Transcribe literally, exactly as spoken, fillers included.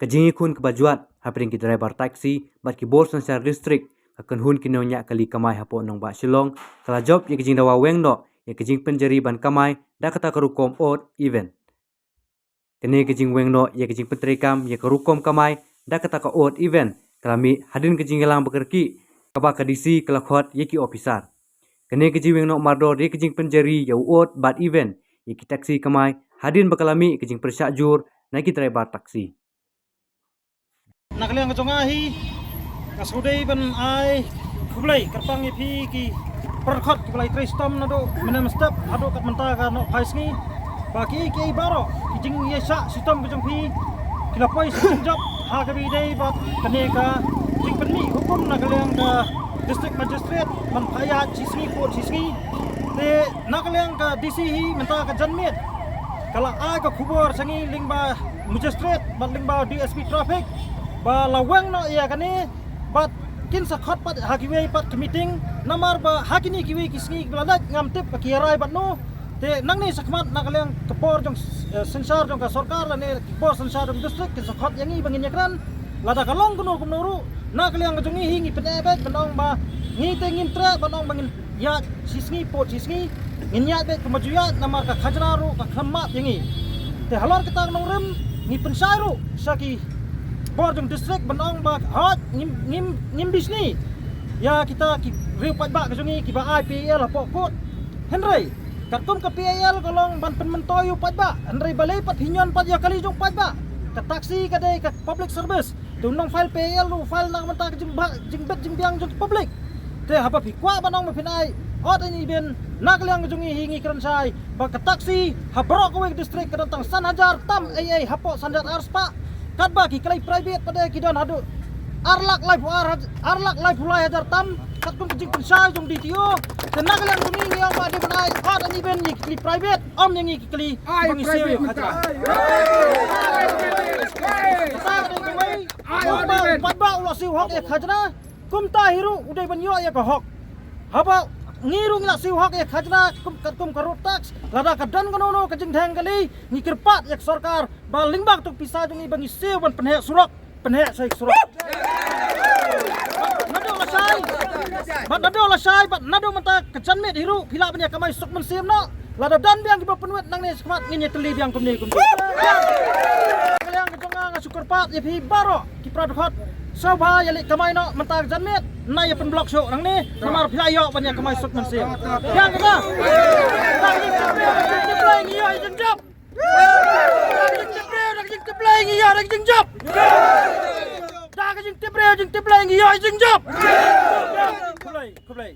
Ka jingïakhun kaba jwat hapdeng ki driver taxi bad ki bor synshar district ka kynhun ki nongñiah kali kamai hapoh nongbah Shillong ka la jop ïa ka jingdawa weng noh ïa ka jingpynjari ban kamai da kata ka rukom odd even. Kane ka jingweng noh ïa ka jingpyntreikam ïa ka rukom kamai da kata ka odd even ka la mih hadien ka jingïalang ba kyrkieh kaba ka D C ka la khot ïa ki ophisar. Kane ka jingweng noh mardor ïa ka jingpynjari ïa u odd bad even ïa ki taxi kamai hadien ba ka la mih ka jingpyrshah jur na ki driver taxi. Na ka liang ka jong nga hi nga sngewdei ban ai khublei kyrpang ïa phi ki parkhot kiba la ïatrei shitom naduh mynne mynstep haduh kat mynta ka nongphai sngi. Ba ki ki baroh ki jingïaishah shitom ka jong phi ki la poi sha jingjop ha kaba ïadei bad kane ka jingpynmih hukum na ka liang ka district magistrate ban phah ïaid shi sngi pud shi sngi. Te na ka liang ka D C hi mynta ka janmiet ka la ai ka khubor sha ngi lyngba magistrate bad lyngba D S P traffic ba la weng noh ïa kane bad kin sa khot pat ha kiwei pat ki meeting namar ba ha kine kiwei ki sngi ba la leit ngam tip ba ki rai bad no. Te nangne shakhmat na ka liang ka bor jong, eh, synshar jong ka sorkar lane ka bor synshar jong district kin sa khot ïa ngi ba ngin ïakren lada ka long kumno kumno ruh. Na ka liang ka jong ngi hi ngi pyneh beit ban ong ba ngi te ngim treh ban ong ba ngin ïaid shi sngi pud shi sngi. Ngin ïaid beit kumba ju ïaid namar ka khajna ruh ka khlem map ïa ngi. Te halor kata ka nongrim ngi pynshai ruh sha ki bor jong district ban ong ba hooid ngim ngim ngim bishni ïa kita ki riew paidbah ka jong ngi kiba ai P A L hapoh kut. Hynrei katkum ka P A L ka long ban pynmyntoi ïa u paidbah, hynrei balei pat phi ñion pat ïa kali jong paidbah? Ka taxi ka dei ka public service. Te u nong file P A L u file na ka bynta ka jingbha jingbit jingbiang jong ka public. Te haba phi kwah ban ong ba phin ai odd and even, na ka liang ka jong ngi hi ngi kren shai ba ka taxi ha baroh kawei ka district ka don tang san hajar tam ei ei hapoh san hajar arspah. Katba ki kali private pat de ki don haduh ar lak laiphew ar haj-, ar lak laiphew lai hajar tam katkum ka jingpynshai jong D T O. Te na ka liang ka jong ngi ngi ong ba dei ban ai odd and even ïa ki kali private, ym ïa ngi ki kali ba ngi siew ïa ka khajna. Kata ka dei kawei. Ai, ong ba u paidbah u la siew hok ïa ka khajna. Kumta hi ruh u dei ban ïoh ïa ka hok. Haba ngi ruh ngi la siew hok ïa ka khajna kum, katkum ka road tax. Lada ka don kano kano ka jingdheng kali ngi kyrpad ïa ka sorkar ba lyngba kato ka pisa jong ngi ba ngi siew ban pynheh surok, pynheh sha surok. Naduh lashai bad naduh lashai bad naduh mynta ka janmiet hi ruh phi lah ban ïa kamai suk mynsiem noh. Lada don biang kiba pynwit nangne shakhmat ngin ïa tylli biang kumne kumne. Ka liang ka jong nga nga shu kyrpad ïa phi baroh ki para dkhot, sngewbha ïa leit kamai noh mynta ka janmiet, na ïa pynblock shuh nangne namar phi la ïoh ban ïa kamai suk mynsiem. Biang kata. Da ka jingtip briew da ka jingtip Blei ngi ïoh ïa ka jingjop. Da ka jingtip briew da ka jingtip Blei ngi ïoh ïa ka jingjop. Da ka jingtip briew jingtip Blei ngi ïoh ïa ka jingjop. Khublei, khublei.